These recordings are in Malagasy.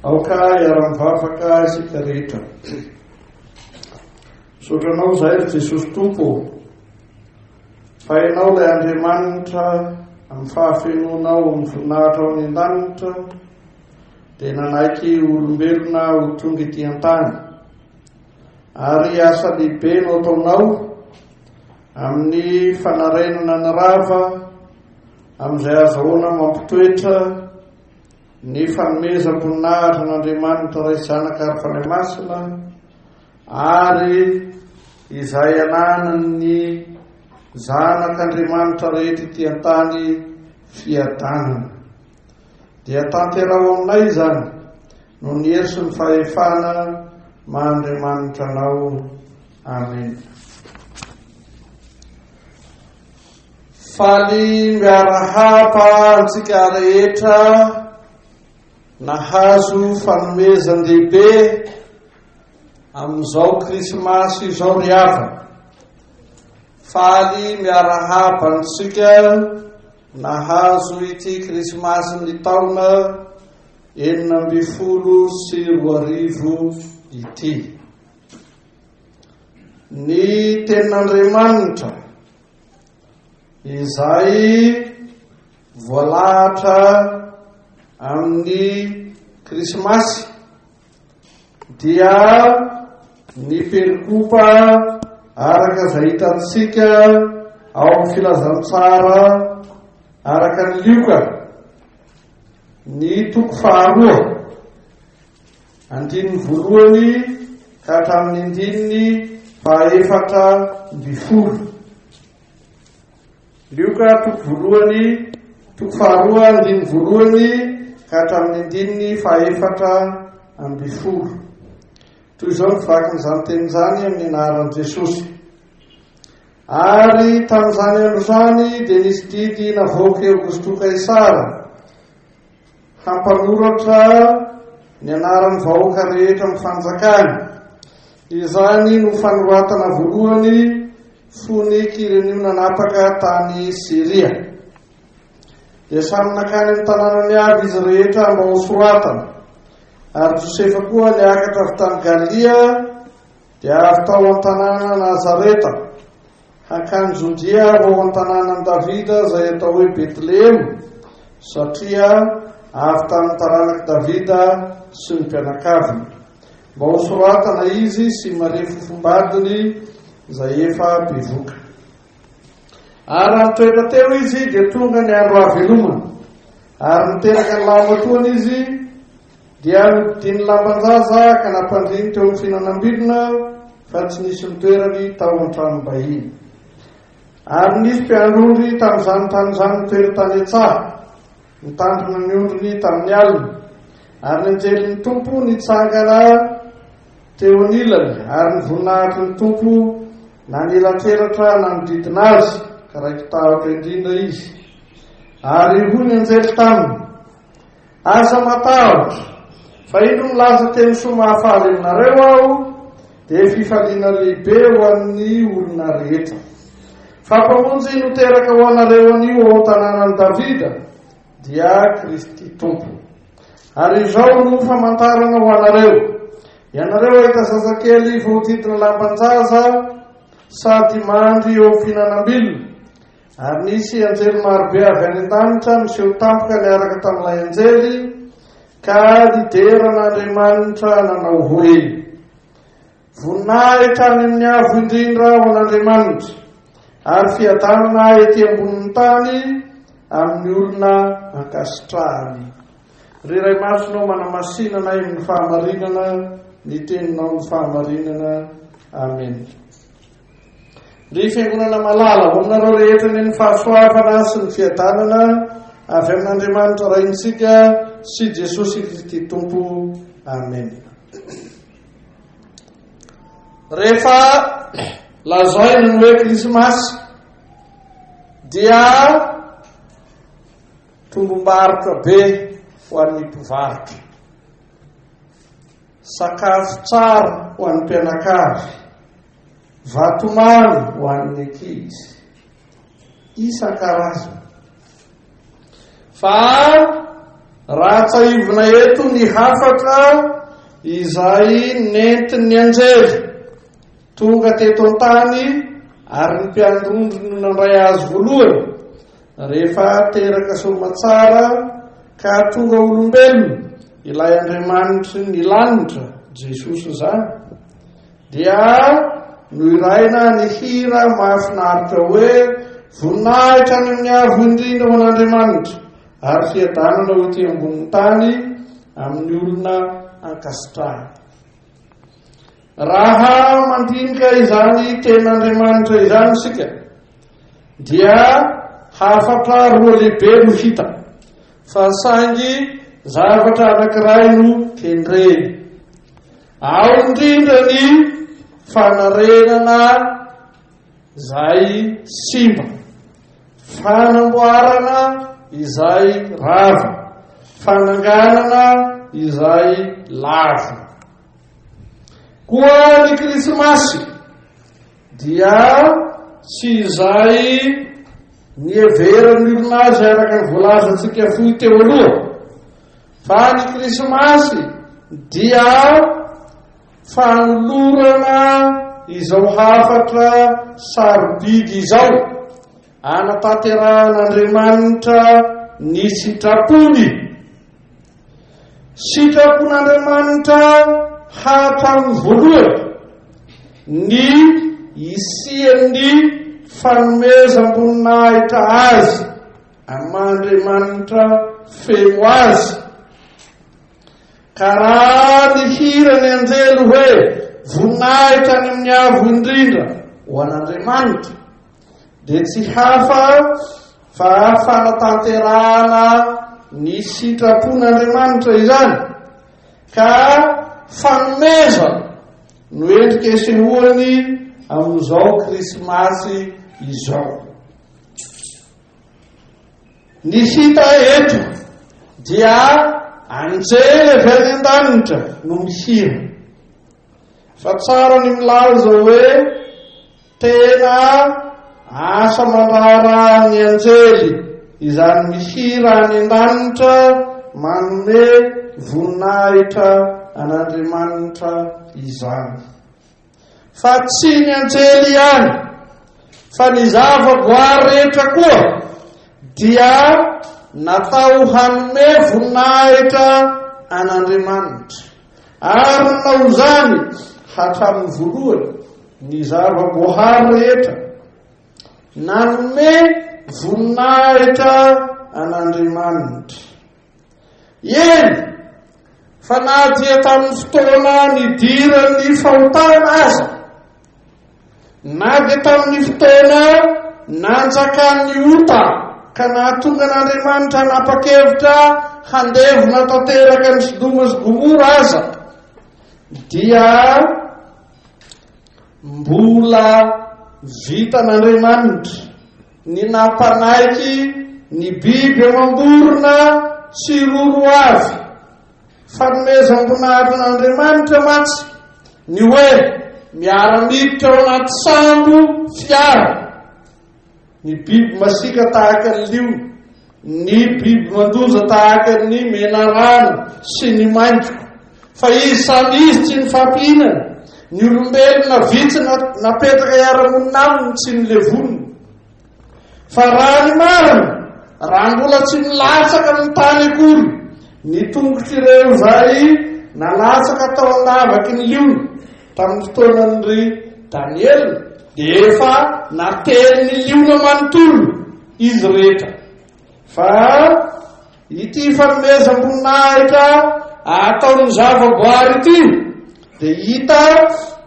Aoka hiara-mivavaka isika rehetra. Misaotra Anao izahay ry Jesosy Tompo ô, fa Ianao ilay Andriamanitra amin'ny fahafenoanao amin'ny voninahitra ao any an-danitra dia nanaiky olombelona ho tonga ety an-tany. Ary asa lehibe no ataonao amin'ny fanarenana ny rava amin'izay azahoana mampitoetra ny fanomezam-boninahitra an'Andriamanitra Ray Zanaka ary Fanahy Masina ary izay ananan'ny zanak'Andriamanitra rehetra ety an-tany fiadanana. Dia tanteraho aminay izany noho ny hery sy ny fahefana maha Andriamanitra anao. Amena. Faly miarahaba antsika rehetra nahazo fanomezan-dehibe amin'izao krismasy izao ry havana. Faly miarahaba antsika nahazo ity krismasin'ny taona 2016 ity. Ny tenin'Andriamanitra izay voalahatra amin'ny Krismasy dia ny perikopa araka izay hitantsika ao amin'ny filazantsara araka ny Lioka ny toko faharoa Andininy voalohany ka hatramin'ny andininy fahaefatra ambin'ny folo. Lioka toko voalohany, toko faharoa, andininy voalohany ka hatramin'ny andininy fahaefatra ambin'ny folo. Toy izao ny vakin'izany teny izany amin'ny anaran'i Jesosy. Ary tamin'izany andro izany dia nisy didy navoak'i Aogosto Kaisara hampanoratra ny anaran'ny vahoaka rehetra amin'ny fanjakany. Izany no fanoratana voalohany fony Kyrenio nanapaka tany Syria. Dia samy nankany amin'ny tanànany avy izy rehetra mba hosoratana. Ary Josefa koa niakatra avy tany Galilia, dia avy tao an-tanàna Nazareta. Hankany Jodia ho ao an-tanànan'i Davida izay atao hoe Betlehema, satria avy tamin'ny taranak'i Davida sy ny mpianakaviny, mba hosoratana izy sy Maria fofombadiny izay efa bevoka. Ary raha nitoetra teo izy, dia tonga ny andro hahavelomany, ary niteraka ny lahimatoany izy, Dia nodidiany lamban-jaza ka nampandriny teo amin'ny fihinanam-bilona, fa tsy nisy nitoerany tao an-tranom-bahiny. Ary nisy mpiandry ondry tamin'izany tany izany nitoetra tany an-tsaha, nitandrina ny ondriny tamin'ny alina. Ary ny anjelin'ny Tompo nitsangana teo anilany, ary ny voninahitry ny Tompo nanelatrelatra nanodidina azy, ka raiki-tahotra indrindra izy. Ary hoy ny anjely taminy, Aza matahotra, fa indro milaza teny soa mahafaly aminareo aho, dia fifaliana lehibe ho an'ny olona rehetra. Fa Mpamonjy no teraka ho anareo anio ao an-tanànan'i Davida, dia Kristy Tompo. Ary izao no famantarana ho anareo, ianareo hahita zazakely voahodidina lamban-jaza sady mandry eo amin'ny fihinanam-bilona. Ary nisy anjely marobe avy any an-danitra niseho tampoka niaraka tamin'ilay anjely ka nidera an'Andriamanitra nanao hoe, Voninahitra any amin'ny avo indrindra ho an'Andriamanitra, ary fiadanana ety ambonin'ny tany amin'ny olona ankasitrahany. Ry Ray Masina ô, manamasina anay amin'ny fahamarinana, ny teninao ny fahamarinana. Amena. Ry Fiangonana malala, ho aminareo rehetra anie ny fahasoavana sy ny fiadanana avy amin'Andriamanitra Raintsika sy Jesosy Kristy Tompo. Amen. Rehefa lazaina ny hoe Krismasy dia tombom-barotra be ho an'ny mpivarotra. Sakafo tsara ho an'ny mpianakavy. Vatomamy ho an'ny ankizy. Isan-karazany. Fa raha Ampahatsahivina eto ny hafatra izay nentin'ny anjely tonga teto an-tany ary ny mpiandrondro no nandray azy voalohany rehefa teraka soamatsara ka tonga olombelona ilay Andriamanitry ny lanitra, Jesosy izany, dia nohiraina ny hira mahafinaritra hoe Voninahitra any amin'ny Avo indrindra ho an'Andriamanitra ary fiadanana ho ety ambonin'ny tany amin'ny olona ankasitrahany. Raha mandinika izany tenin'Andriamanitra izany isika dia hafatra roa lehibe no hita fa saingy zavatra anankiray no kendreny. Ao indrindra ny fanarenana izay simba, fanamboarana izay rava, fananganana izay lavo. Koa ny Krismasy dia tsy izay niheveran'ny olona azy araka ny voalazantsika fohy teo aloha, fa ny Krismasy dia fanolorana izao hafatra sarobidy izao, anatanterahan'Andriamanitra ny sitrapony. Sitrapon'Andriamanitra hatramin'ny voalohany ny hisian'ny fanomezam-boninahitra azy aman'Andriamanitra feno azy. Ka raha nihira ny anjely hoe voninahitra any amin'ny avo indrindra ho an'Andriamanitra, dia tsy hafa fa fanatanterahana ny sitrapon'Andriamanitra izany, ka fanomezana no endrika isehoany amin'izao Krismasy izao. Ny hita eto dia anjely avy any an-danitra no mihira. Fa tsara ny milaza hoe tena asa mandraharahan'ny anjely izany mihira any an-danitra manome voninahitra an'Andriamanitra izany. Fa tsy ny anjely ihany, fa ny zavaboary rehetra koa dia natao hanome voninahitra an'Andriamanitra. Ary nanao izany hatramin'ny voalohany ny zavaboahary rehetra. Nanome voninahitra an'Andriamanitra. Eny, fa na dia tamin'ny fotoana nidiran'ny fahotana aza, na dia tamin'ny fotoana nanjakan'ny ota ka nahatonga an'Andriamanitra hanapa-kevitra handevona tanteraka ny Sodoma sy Gomora aza, dia mbola vitan'Andriamanitra Ny nampanaiky ny biby amam-borona tsy roro avy. Fanomezam-boninahitran'Andriamanitra mantsy ny hoe miara-miditra ao anaty sambo fiara ny biby masiaka tahaka ny liona, ny biby mandoza tahaka ny menarana sy ny maingoka. Fa izy samy izy tsy nifampihinana, ny olombelona vitsy napetraka hiara-monina aminy tsy nilevonina. Fa raha ny marina, raha mbola tsy nilatsaka amin'ny tany akory ny tongotr'ireo izay nalatsaka tao an-davaky ny liona tamin'ny fotoanan'i Daniela, dia efa natelin'ny liona manontolo izy rehetra. Fa ity fanomezam-boninahitra ataon'ny zavaboary ity dia hita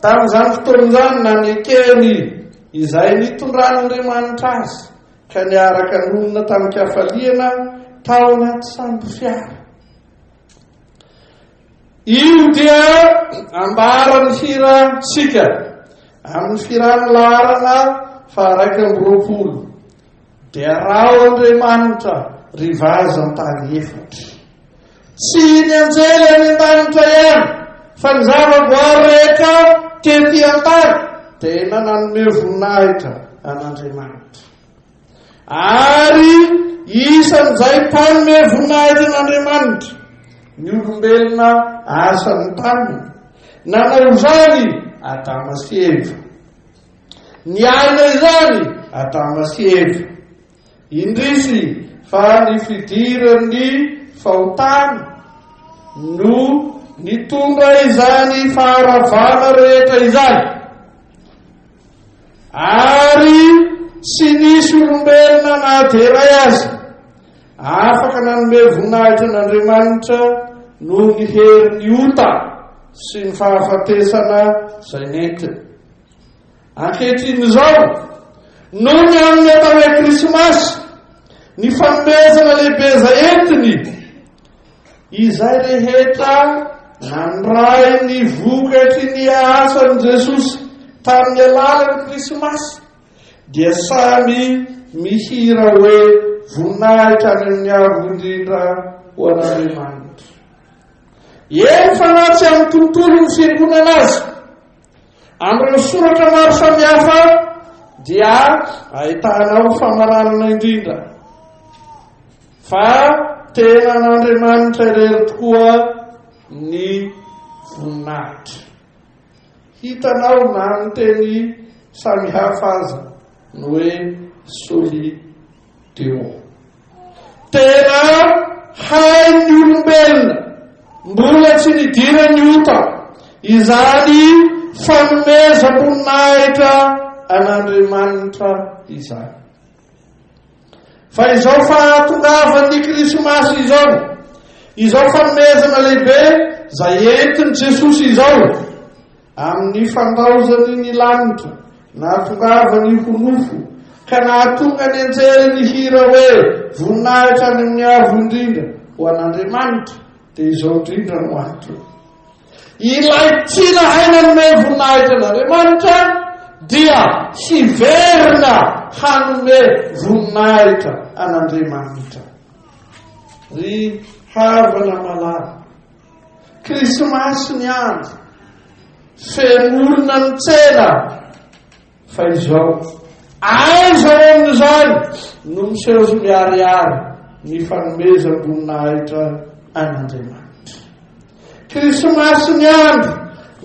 tamin'izany fotoana izany nanekeny izay nitondran'Andriamanitra azy ka niaraka nonina tamin-kafaliana tao anaty sambo fiara. Io dia ambaran'ny hirantsika amin'ny firan'ny laharana faha-21. Derao Andriamanitra, ry vazan-tany efatra. Tsy ny anjely any an-danitra ihany, fa ny zavaboary rehetra tety an-tany tena nanome voninahitra an'Andriamanitra. Ary isan'izay mpanome voninahitra an'Andriamanitra. Ny olombelona asan'ny taniny. Nanao izany Adama sy Eva. Niaina izany Adama sy Eva. Indrisy fa ny fidiran'ny fahotana no nitondra izany faharavana rehetra izany. Ary tsy nisy olombelona na dia iray aza afaka nanome voninahitra an'Andriamanitra noho ny herin'ny ota sy ny fahafatesana izay nentiny. Ankehitriny izao, noho ny amin'ny atao hoe Krismasy, ny fanomezana lehibe izay entiny, izay rehetra nandray ny vokatry ny asan'i Jesosy tamin'ny alalan'ny Krismasy, dia samy mihira hoe voninahitra any amin'ny Avo Indrindra ho an'Andriamanitra. Eny fa na tsy amin'ny tontolon'ny fiangonana aza, Amin'ireo soratra maro samihafa dia ahitanao famaranana indrindra fa tena an'Andriamanitra irery tokoa ny voninahitra. Hitanao na ny teny samihafa aza ny hoe soli Deo. Tena hain'ny olombelona, mbola tsy nidiran'ny ota, izany fanomezam-boninahitra an'Andriamanitra izany. Fa izao fahatongavan'ny Krismasy izao, izao fanomezana lehibe izay entin'i Jesosy izao, Amin'ny fandaozany ny lanitra, nahatongavany ho nofo, ka nahatonga ny anjely nihira hoe, Voninahitra any amin'ny Avo Indrindra ho an'Andriamanitra, dia izao indrindra no antony. Ilay tsy nahay nanome voninahitra an'Andriamanitra dia hiverina hanome voninahitra an'Andriamanitra. Ry havana malala, Krismasy ny andro, feno olona ny tsena, fa izao, aiza ao amin'izany no miseho sy miharihary ny fanomezam-boninahitra an'Andriamanitra. Krismasy ny andro,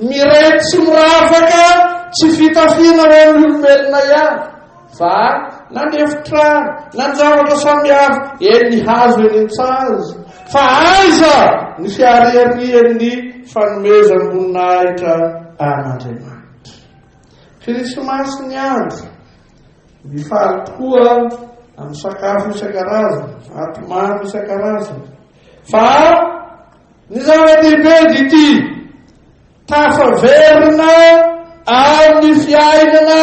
mirenty sy miravaka tsy fitafiana ho an'ny olombelona ihany, fa na ny efitrano, na ny zavatra samihafa, eny ny hazo eny an-tsaha Fa aiza ny fihariharian'ny fanomezam-boninahitra an'Andriamanitra? Krismasy ny andro, mifaly tokoa amin'ny sakafo isan-karazany, vatomamy isan-karazany. Fa ny zava-dehibe dia ity, Tafaverina amin'ny fiainana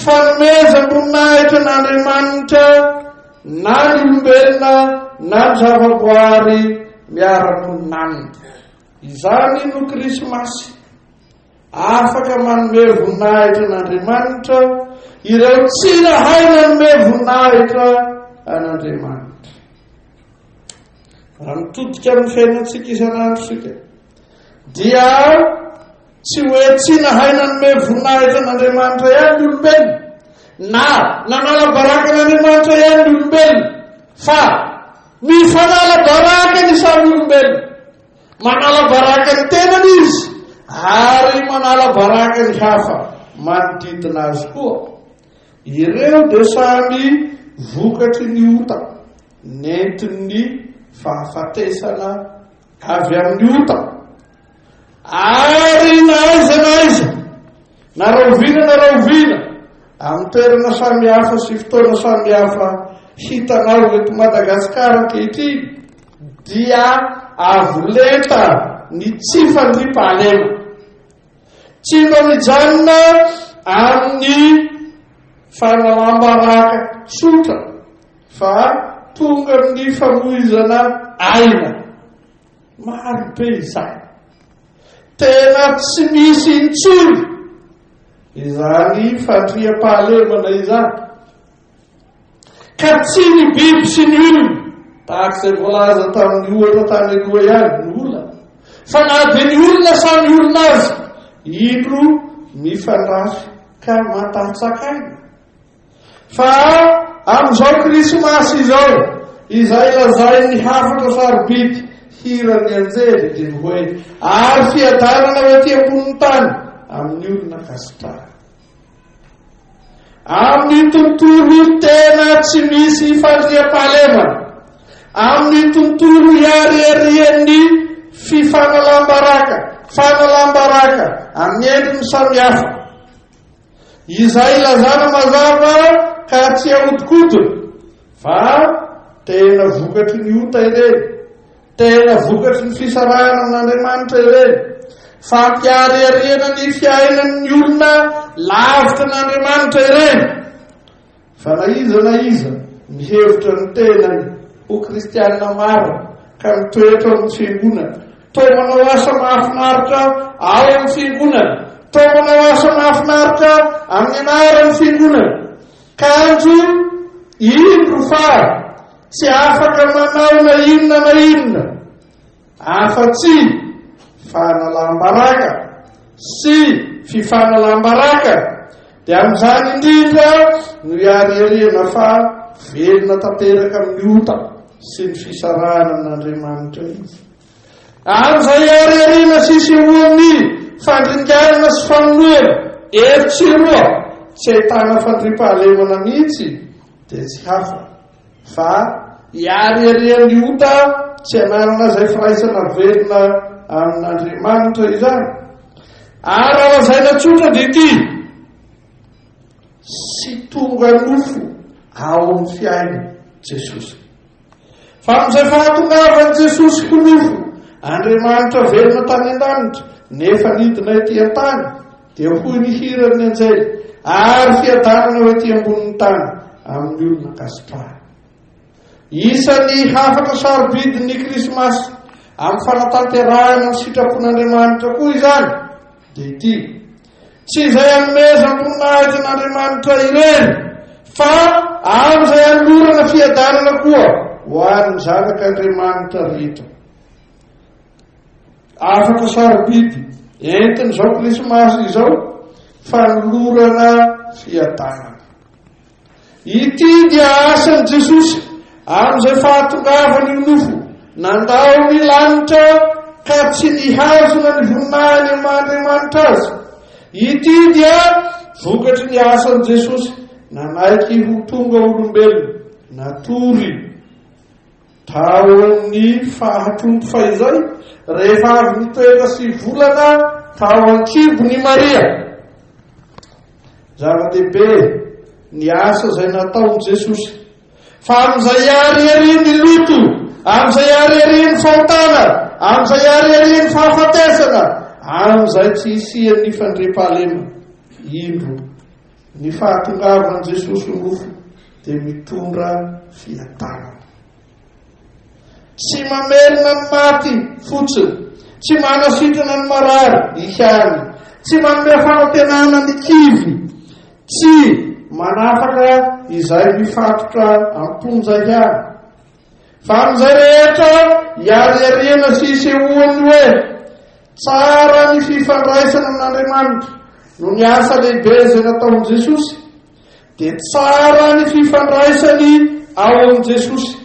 fanomezam-boninahitra an'Andriamanitra na ny olombelona na ny zavaboary miara-monina aminy. Izany no Krismasy. Afaka manome voninahitra an'Andriamanitra ireo tsy nahay nanome voninahitra an'Andriamanitra. Raha mitodika amin'ny fiainantsika isan'andro isika, dia tsy hoe tsy nahay nanome voninahitra an'Andriamanitra ihany ny olombelona, na nanala baraka an'Andriamanitra ihany ny olombelona, fa mifanala baraka ny samy olombelona. Manala baraka ny tenany izy, ary manala baraka ny hafa manodidina azy koa. Ireo dia samy vokatry ny ota nentin'ny fahafatesana avy amin'ny ota. Ary na aiza na aiza, na rahoviana na rahoviana, amin'ny toerana samihafa sy fotoana samihafa hitanao eto Madagasikara ankehitriny, dia avo lenta ny tsy fandriampahalemana. Tsy mba mijanona amin'ny fanalam-baraka tsotra fa tonga amin'ny famoizana aina. Maro be izany. Tena tsy misy intsony izany fandriampahalemana izany. Ka tsy ny biby sy ny olona, tahaka izay voalaza tamin'ny ohatra tany aloha ihany, ny olana. Fa na dia ny olona samy olona aza, indro mifandrafy ka mantatsakaina. Fa amin'izao Krismasy izao, izay lazain'ny hafatra sarobidy. hiran'ny anjely dia ny hoe, Ary fiadanana ho ety ambonin'ny tany amin'ny olona ankasitrahana. Amin'ny tontolo tena tsy misy fandriampahalemana, amin'ny tontolo iariarian'ny fifanalam-baraka, fanalam-baraka amin'ny endriny samihafa, izay ilazana mazava ka tsy ahodikodina fa tena vokatry ny ota ireny, Tena vokatry ny fisarahana amin'Andriamanitra ireny. Fampiharihariana ny fiainan'ny olona lavitra an'Andriamanitra ireny. Fa na iza na iza mihevitra ny tenany ho kristianina marina ka mitoetra ao amin'ny fiangonana, toa manao asa mahafinaritra ao amin'ny fiangonana, toa manao asa mahafinaritra amin'ny anaran'ny fiangonana, Kanjo indro fa tsy afaka manao na inona na inona afa-tsy fanalam-baraka sy fifanalam-baraka, dia amin'izany indrindra no iariariana fa velona tanteraka amin'ny ota sy ny fisarahana amin'Andriamanitra izy. Amin'izay iariariana sy isehoan'ny fandringanana sy famonoana etsy sy eroa, tsy ahitana fandriampahalemana mihitsy, dia tsy hafa fa iariarian'ny ota tsy ananana izay firaisana velona amin'Andriamanitra izany. Ary raha lazaina tsotra dia ity, tsy tonga nofo ao amin'ny fiainana Jesosy. Fa amin'izay fahatongavan'i Jesosy ho nofo, Andriamanitra velona tany an-danitra, nefa nidina ety an-tany, dia hoy ny hiran'ny anjely, Ary fiadanana ho ety ambonin'ny tany amin'ny olona ankasitrahana. Isan'ny hafatra sarobidin'ny Krismasy amin'ny fanatanterahana ny sitrapon'Andriamanitra koa izany, dia ity, Tsy izay anomezam-boninahitra an'Andriamanitra ireny, fa amin'izay anolorana fiadanana koa ho an'ny zanak'Andriamanitra rehetra. Afaka sarobidy entin'izao Krismasy izao fanolorana fiadanana. Ity dia asan'i Jesosy amin'izay fahatongavany ho nofo, nandao ny lanitra ka tsy nihazona ny voninahiny amin'ny maha-Andriamanitra azy. Ity dia vokatry ny asan'i Jesosy nanaiky ho tonga olombelona, natory. Tao amin'ny fahatrompo fahizay, rehefa avy nitoetra sy volana tao an-kibon' i Maria. Zava-dehibe ny asa izay nataon'i Jesosy. Fa amin'izay iariarian'ny loto, amin'izay iariarian'ny fahotana, amin'izay iariarian'ny fahafatesana, amin'izay tsy hisian'ny fandriampahalemana, indro Ny fahatongavan'i Jesosy ho nofo dia mitondra fiadanana. Tsy mamerina ny maty fotsiny, tsy manasitrana ny marary ihany, tsy manome fanantenana ny kivy, tsy manafaka izay mifatotra am-ponja ihany. Fa amin'izay rehetra iariariana sy isehoan'ny hoe tsara ny fifandraisana amin'Andriamanitra noho ny asa lehibe izay nataon'i Jesosy, dia tsara ny fifandraisany ao amin'i Jesosy.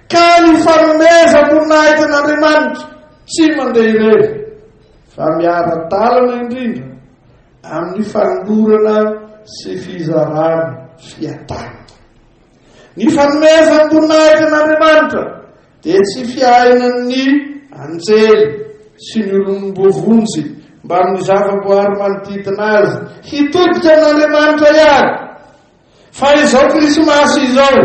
Ka ny fanomezam-boninahitra an'Andriamanitra tsy mandeha irery, fa miara-dalana indrindra amin'ny fanolorana sy fizarana fiadanana. Ny fanomezam-boninahitra an'Andriamanitra dia tsy fiainan'ny anjely sy ny olom-boavonjy mbamin'ny zavaboary manodidina azy hitodika amin'Andriamanitra ihany. Fa izao Krismasy izao,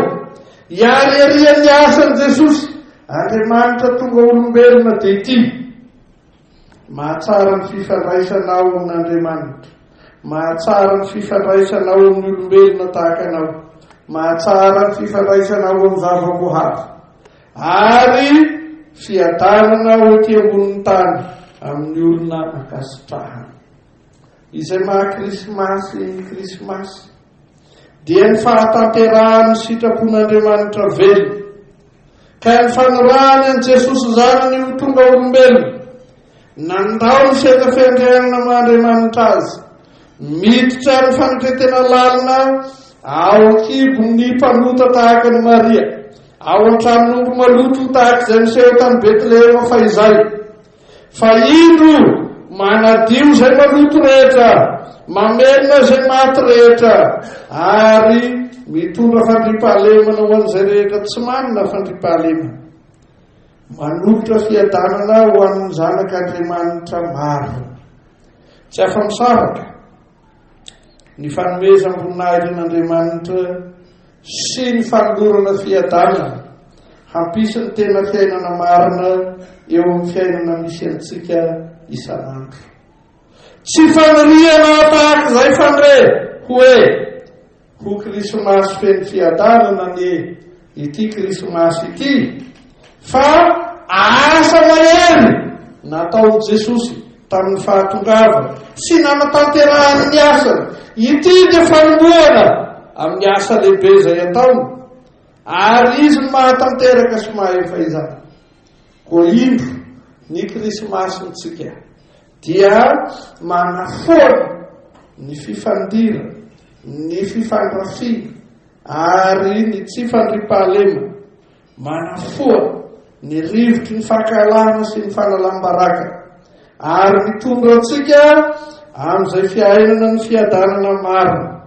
iariarian'ny asan'i Jesosy, Andriamanitra tonga olombelona dia ity. Mahatsara ny fifandraisanao amin'Andriamanitra. Mahatsara ny fifandraisanao amin'ny olombelona tahaka anao. Mahatsara ny fifandraisanao amin'ny zavaboahary. Ary fiadanana ho ety ambonin'ny tany amin'ny olona ankasitrahana. Izay maha Krismasy ny Krismasy dia ny fahatanterahan'ny sitrapon'Andriamanitra velona. Ka ny fanirahany an'i Jesosy Zanany ho tonga olombelona, nandao ny seza fiandrianana maha Andriamanitra azy, miditra ny fanetren-tena lalina ao an-kibon'ny mpanota tahaka an'i Maria. Ao an-tranon'omby maloto tahaka izay niseho tany Betlehema fahizay. Fa indro, manadio izay maloto rehetra, mamelona izay maty rehetra, ary mitondra fandriampahalemana ho an'izay rehetra tsy manana fandriampahalemana. Manolotra fiadanana ho an'ny zanak'Andriamanitra marina. Tsy afa-misaraka ny fanomezam-boninahitra an'Andriamanitra sy ny fanolorana fiadanana hampisy ny tena fiainana marina eo amin'ny fiainana misy antsika isan'andro. Tsy faniriana tahaka izay fandre hoe Ho Krismasy feno fiadanana anie ity Krismasy ity fa asa mahery nataon'i Jesosy tamin'ny fahatongavany sy nanatanterahany ny asany. Ity dia fanombohana amin'ny asa lehibe izay ataony ary Izy no mahatanteraka sy mahefa izany. Koa indro ny Krismasintsika dia manafoana ny fifandirana, ny fifandrafiana ary ny tsy fandriampahalemana, manafoana ny rivotry ny fankahalana sy ny fanalam-baraka ary mitondra antsika amin'izay fiainana ny fiadanana marina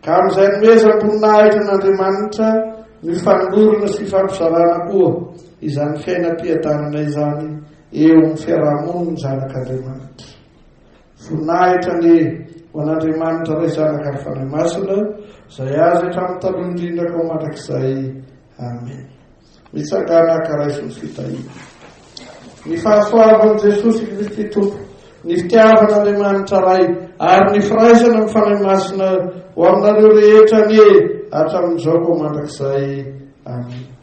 Ka amin'izay anomezam-boninahitra an'Andriamanitra ny fanolorana sy fifampizarana koa izany fiainam-piadanana izany eo amin'ny fiarahamonin'ny zanak'Andriamanitra. Voninahitra anie ho an'Andriamanitra Ray Zanaka ary Fanahy Masina, izay azy hatramin'ny taloha indrindra ka ho mandrakizay. Amen. Mitsangàna ka raiso ny fitahiana. Ny fahasoavan'i Jesosy Kristy Tompo, ny fitiavan'Andriamanitra Ray, ary ny firaisana amin'ny Fanahy Masina ho aminareo rehetra anie hatramin'izao koa mandrakizay. Amen.